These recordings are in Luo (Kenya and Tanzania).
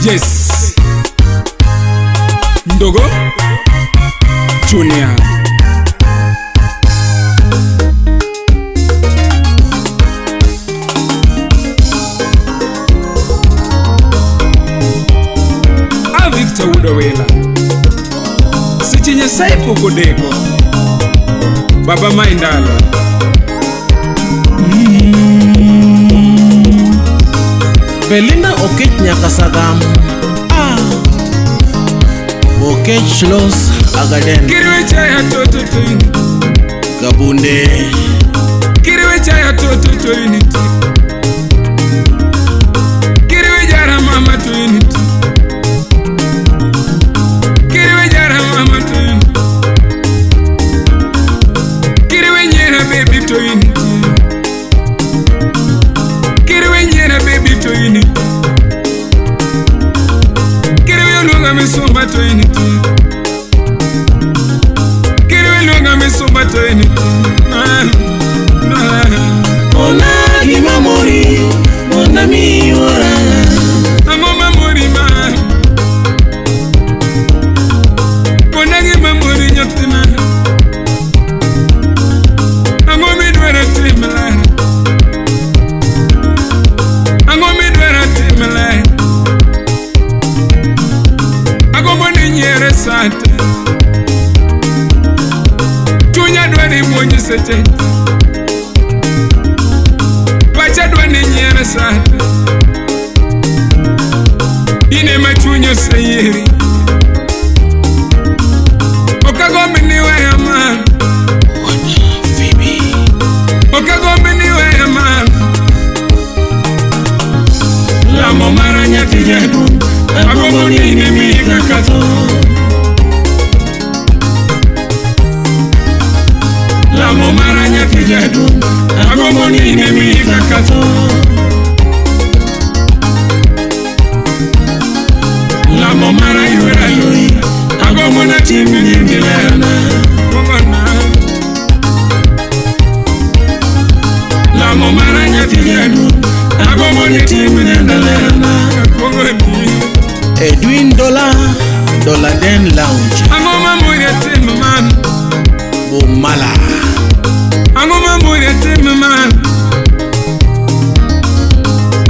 Yes. Ndogo Junior. A Victor Udowela. Seche Nyasaye pok odeko. Baba Maindalo. Belinda Okech Nyakasagam. Ah. Okech Los Agaden. Kiriwe chaya toto toini. Gabunde. Kiriwe chaya toto toini. Kiriwe jara mama toini. Kiriwe jara mama toini. Kiriwe nyera baby toini. Kiriwe nyera baby toini. Kiriwe lunga misumba toini. Kiriwe lunga misumba toini. Ona gimamori mona miora. Amo mamori ma. Kona gimamori nyathina. Amo midwaro timla. Ang'o midwaro timla. Agombo ni nyiere sate. Chunya dwa ni muonji seche. Pacha dwa ni nyiere sate. In ema chuny oseyieri. Ok agomb ni weya man. Ok agomb ni weya man. Lamo mara nyathi jaduong'. Agombo ni in ema kaka tho. Lamo mara nyathi jaduong'. Agombo ni in ema kaka tho. Lamo mara ywera loyi. Agombo na tim nyingi lerna. Lamo mara nyathi jaduong'. Agombo ni tim nyingi lerna. Edwin Dola, Dola Den Lounge. Ang'o mamori atim man. Bomala. Ang'o mamori atim man.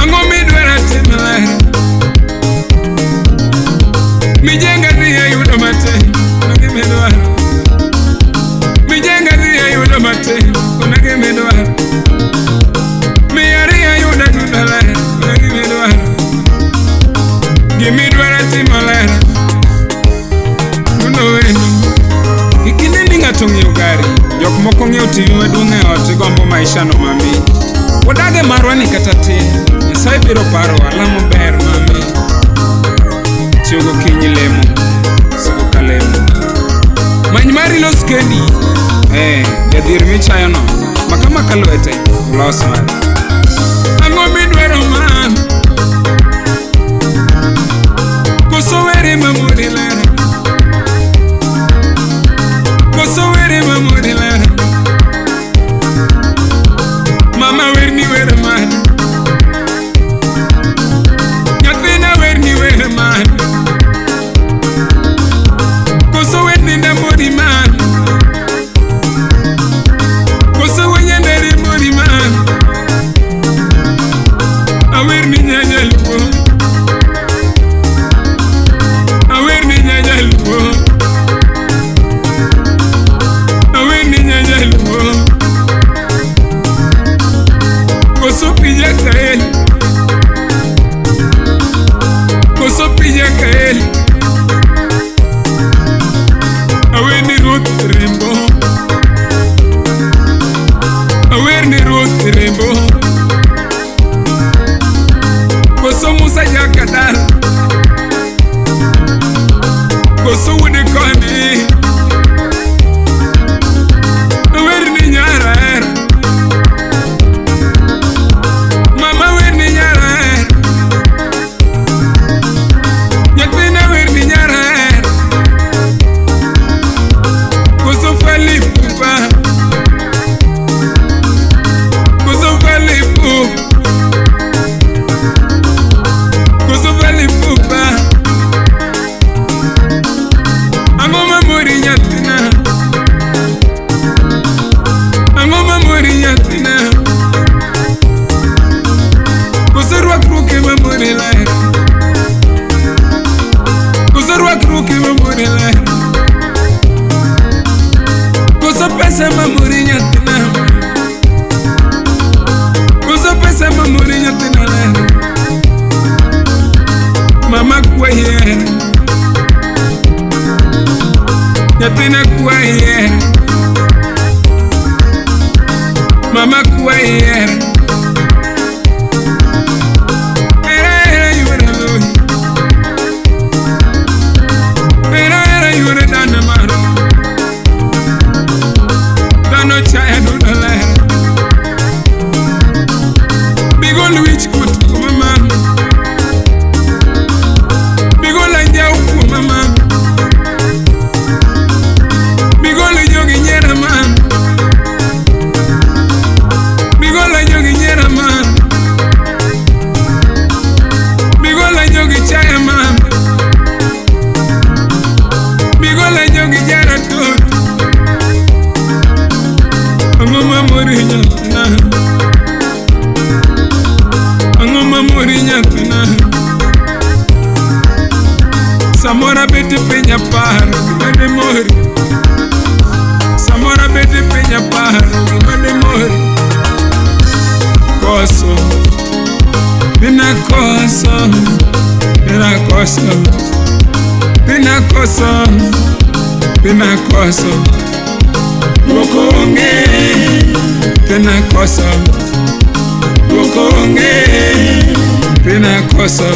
Ang'o midwaro atim ler. Mijenga dhi ayudo matin. Kona gimidwaro. Mijenga dhi ayudo matin. Kona gimidwaro. Miyari ayudo duto ler. Kona gimidwaro. Gimidwaro timo ler. Uno wendo. Kik ine ni ng'ato ng'iewo gari. Jok moko ng'iewo TV maduong' e ot igombo maisha no mami. Wadage marwa ni kata tin. Nyasaye biro parowa lamo ber mami. Tiyo gokinyi lemo. Siko ka lemo. Many mari los kendi. Jadhier michayo no. Maka maka lwete. Los mari. Ang'o midwaro man. Koso were mamori lera. Koso were mamori lera. Mama werni were man. Nyathina werni were man. Koso werni ndamori man. Koso wenyandere mori man. Awerni nyanyaluo. Awerni nyanyaluo. Awerni nyanyaluo. Koso pija kael. Koso pija kael. Awerni ruoth rembo. Awerni ruoth rembo. Koso Musa jakadal. Koso wuod koni. Awerni nyara hera. Mama werni nyara hera. Nyathina werni nyara hera. Koso Fally Ipupa. Koso Fally Ipupa. Koso Fally Nyathina kwayi hera. Mama kwayi hera. Hera hera yuora loyi. Hera hera yuora dana maro. Dhano chaya dudo ler. Bigol wich kuot kuoma mama. Bigol anjawo kuoma mama. Bigol jogi nyiera mama. Bigol jogi nyiera mama. Bigol jogi chaya mama. Bigol jogi jara tot. Ang'o mamori nyathina? Ang'o mamori nyathina? Samoro abet piny aparo gima demori. Samoro abet piny aparo gima demori. Koso, bina koso, bina koso, bina koso, bina koso. Dwoko onge, bina koso. Dwoko onge, bina koso.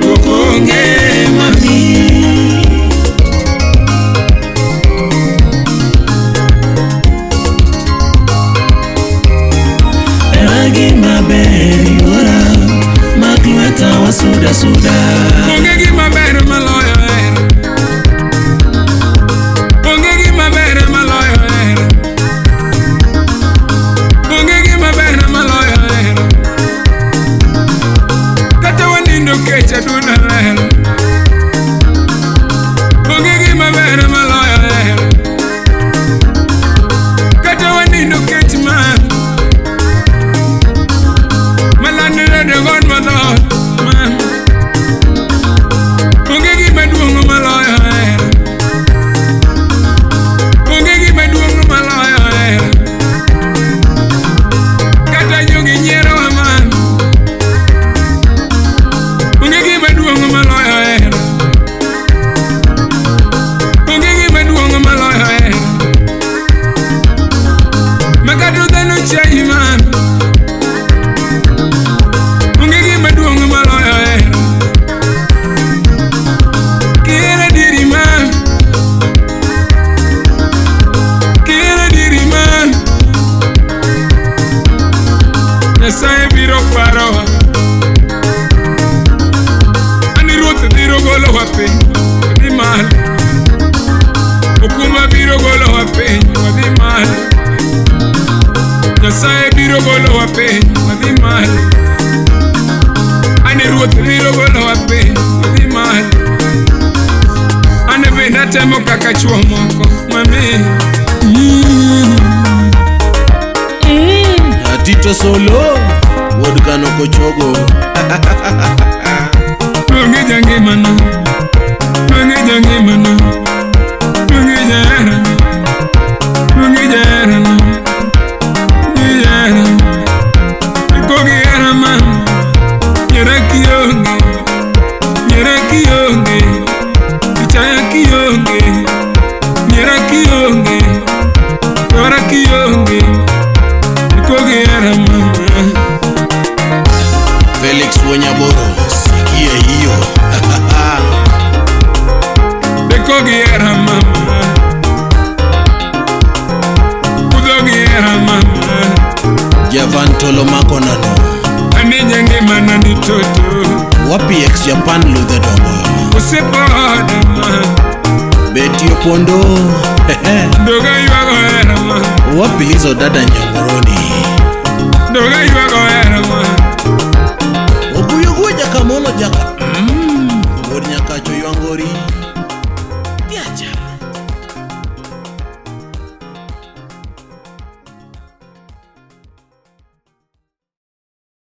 Dwoko onge, mami. Hera gima ber yuora, mak lweta wasuda suda. Onge gima ber maloyo hera. Onge gima ber maloyo hera. Onge gima ber maloyo hera. Kata wanindo kech aduna hera. Onge gima ber maloyo hera. Kata wanindo kech ma malandore dogon madhot ma. Onge gima duong' maloyo hera. Onge gima duong' maloyo hera. Kata jogi nyierowa man. Onge gima duong' maloyo hera. Onge gima duong' maloyo hera. Makata dhano chayi man. Onge gima duong' maloyo hera. Kihero adieri man. Kihero adieri man. Nyasaye biro parowa. Ani ruoth biro golowa piny, wadhi malo. Okumba biro golowa piny, wadhi malo. Nyasaye biro golowa piny, wadhi malo. Ani ruoth biro golowa piny, wadhi malo. An bende atemo kaka chuo moko, mami. Atito Solo, wuod Kano Kochogo. Onge jangimana, onge jangimana, onge jahera, onge jaherana, onge jahera. Iko gi hera man, nyiera kionge, nyiera kionge, ichaya kionge, nyiera kionge, ora kionge, iko gi hera man. Felix Wonyaboro, sikia hiyo. Deko gi hera mama, kudho gi hera mama. Javan Tolo Makonano. Ani ngimana ni toto. Wapi ex Japan Ludhe Dongo. Osiepa oda ma, Betty Opondo. Doga ywago hera ma, Wapi Lizo dada Nyongoroni. Doga ywago hera ma. Okuyo jaka mono jaka. Wuod Nyakacho Ywangori. Piacha.